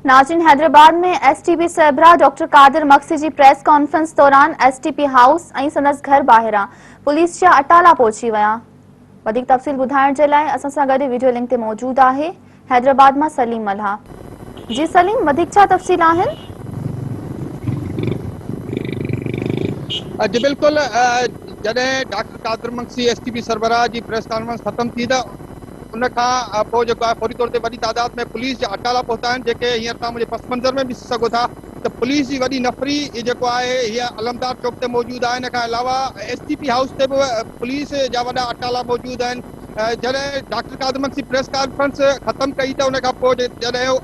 ناظرين Hyderabad ۾ S T P سربراهه doctor Qadir Magsi جي پريس ڪانفرنس دوران ايس ٽي پي هائوس ۽ سندس گهر ٻاهران پوليس جا اٽالا پهچي ويا. وڌيڪ تفصيل ٻڌائڻ جي لاء اسان سان گڏ ويڊيو لنڪ تي موجود آهي حيدرآباد مان سليم ملاح. جي سليم وڌيڪ ڇا تفصيل آهن؟ جي بلڪل جڏهن doctor Qadir Magsi S T P سربراهه جي پريس ڪانفرنس ختم ٿي ته ان کان پوء جيڪو آهي فوري طور تي وڏي تعداد ۾ پوليس جا اٽالا پهتا آهن جيڪي هينئر توهان منهنجي پس منظر ۾ به ڏسي سگهو ٿا ته پوليس جي وڏي نفري جيڪو آهي هيء علمدار چوڪ تي موجود آهي ان کان علاوه ايس ٽي پي هائوس تي به پوليس جا وڏا اٽالا موجود آهن جڏهن doctor Qadir Magsi press conference ختم ڪئي ته ان کان پوء جڏهن هو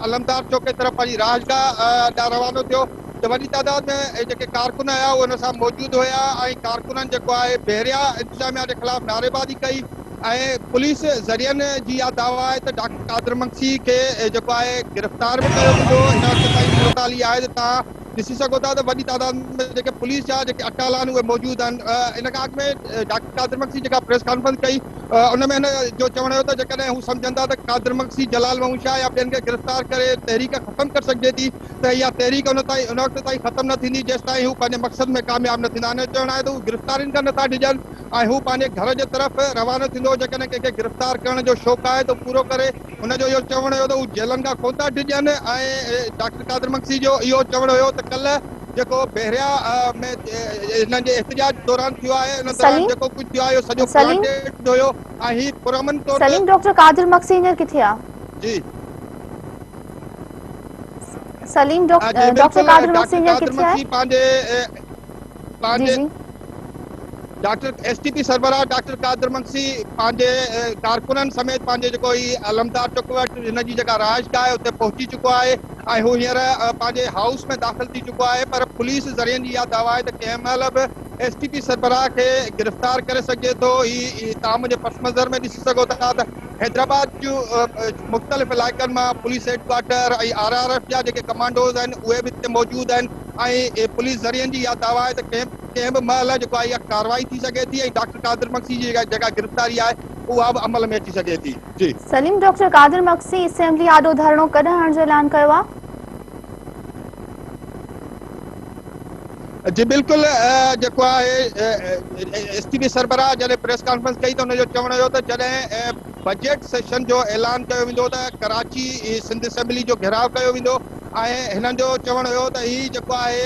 علمدار چوڪ جي طرف پنهنجي رهائشگاهه ڏانهن روانو ٿيو ته وڏي تعداد ۾ جيڪي ڪارڪن آيا اهي ان سان موجود هيا ۽ ڪارڪنن جيڪو آهي بحريا انتظاميا جي خلاف نعريبازي ڪئي ۽ پوليس ذريعن جي اها دعويٰ آهي ته ڊاڪٽر قادر مگسي کي جيڪو آهي گرفتار به ڪيو ويندو، هن وقت تائين صورتحال اها آهي ته توهان ڏسي سگهو ٿا ته وڏي تعداد ۾ جيڪي پوليس جا جيڪي اٽالا آهن اهي موجود آهن، ان کان اڳ ۾ ڊاڪٽر قادر مگسي جيڪا پريس ڪانفرنس ڪئي ان ۾ هن جو چوڻ هيو ته جيڪڏهن هو سمجهن ٿا ته قادر مگسي، جلال محمود شاهه يا ٻين کي گرفتار ڪري تحريڪ ختم ڪري سگهجي ٿي ته اها تحريڪ ان تائين ان وقت تائين ختم نه ٿيندي جيستائين هو پنهنجي مقصد ۾ ڪامياب نه ٿيندا، هن جو چوڻ آهي ته هو گرفتارين کان نٿا ڊڄن. ۽ هو پنهنجي گهر جي طرف روانو ٿيندو هو، جيڪڏهن ڪنهن کي گرفتار ڪرڻ جو شوق آهي ته پورو ڪري، هن جو اهو چوڻ هيو ته هو جيلن کان ڪونه ٿا ڊڄن ۽ ڊاڪٽر قادر مگسي جو اهو چوڻ هيو ته ڪلهه جيڪو بحريا ۾ هنن جي احتجاج دوران ٿيو آهي ان دوران جيڪو ڪجهه ٿيو آهي اهو سڄو پلانٽيڊ هيو ۽ هي پرامن طور تي. سليم ڊاڪٽر قادر مگسي هينئر ڪٿي آ؟ جي. سليم ڊاڪٽر قادر مگسي هينئر ڪٿي آهي؟ پنهنجي پنهنجي ڊاڪٽر ايس ٽي پي سربراهه ڊاڪٽر قادر مگسي پنهنجي ڪارڪنن سميت پنهنجي جيڪو هي علمدار چوڪ وٽ هن جي جيڪا رهائشگاهه آهي اتي پهچي چڪو آهي ۽ هو هينئر پنهنجي هائوس ۾ داخل ٿي چڪو آهي پر پوليس ذريعن جي اها دعويٰ آهي ته ڪنهن مهل به ايس ٽي پي سربراهه کي گرفتار ڪري سگهجي ٿو هي توهان منهنجي پس منظر ۾ ڏسي سگهو ٿا ته حيدرآباد جون مختلف علائقن مان police head quarter ۽ R R F جا جيڪي ڪمانڊوز آهن اهي به هتي موجود آهن ۽ پوليس ذريعن جي اها دعويٰ آهي ته ڪنهن ڪنهن به مهل جيڪو آهي اها ڪارروائي ٿي سگهي ٿي ۽ ڊاڪٽر قادر مگسي جي جيڪا گرفتاري آهي اها به عمل ۾ اچي سگهي ٿي. جي. سليم ڊاڪٽر قادر مگسي اسيمبلي آڏو ڌرڻو ڪڏهن هڻڻ جو اعلان ڪيو آهي؟ جي بلڪل جيڪو آهي ايس ٽي پي سربراهه جڏهن پريس ڪانفرنس ڪئي ته ان جو چوڻ هيو ته جڏهن بجيٽ سيشن جو اعلان ڪيو ويندو ته ڪراچي سنڌ اسيمبلي جو گهيراء ڪيو ويندو ۽ هنن جو چوڻ هيو ته هي جيڪو آهي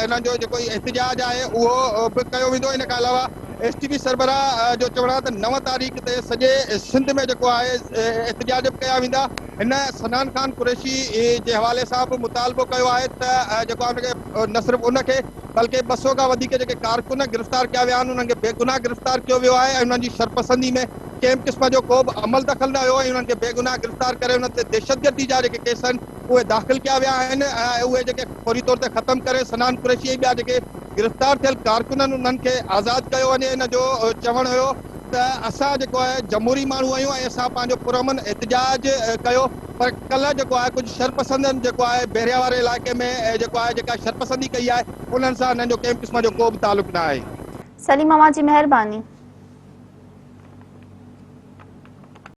هنن جو جيڪو هي احتجاج آهي اهو به ڪيو ويندو ان کان علاوه ايس ٽي پي سربراهه جو چوڻ آهي ته 9 تاريخ تي سڄي سنڌ ۾ جيڪو آهي احتجاج به ڪيا ويندا هن صنعان خان قريشي جي حوالي سان به مطالبو ڪيو آهي ته جيڪو آهي ان کي نه صرف ان کي بلڪه 200 کان وڌيڪ جيڪي ڪارڪن گرفتار ڪيا ويا آهن انهن کي بيگناهه گرفتار ڪيو ويو آهي ۽ انهن جي شرپسندي ۾ ڪنهن به قسم جو ڪو به عمل دخل نه هيو ۽ انهن کي بيگناهه گرفتار ڪري انهن تي دهشتگردي جا جيڪي ڪيس آهن اهي داخل ڪيا ويا آهن ۽ اهي جيڪي فوري طور تي ختم ڪري صنعان قريشي ۽ ٻيا جيڪي گرفتار ٿيل ڪارڪنن انهن کي آزاد ڪيو وڃي ان جو چوڻ هيو ته اسان جيڪو آهي جمهوري ماڻهو آهيون ۽ اسان پنهنجو پرامن احتجاج ڪيو پر ڪلهه جيڪو آهي ڪجهه شرپسندن جيڪو آهي بحريا واري علائقي ۾ جيڪو آهي جيڪا شرپسندي ڪئي آهي انهن سان انهن جو ڪنهن به قسم جو ڪو به تعلق نه آهي. سليم اوهان جي مهرباني.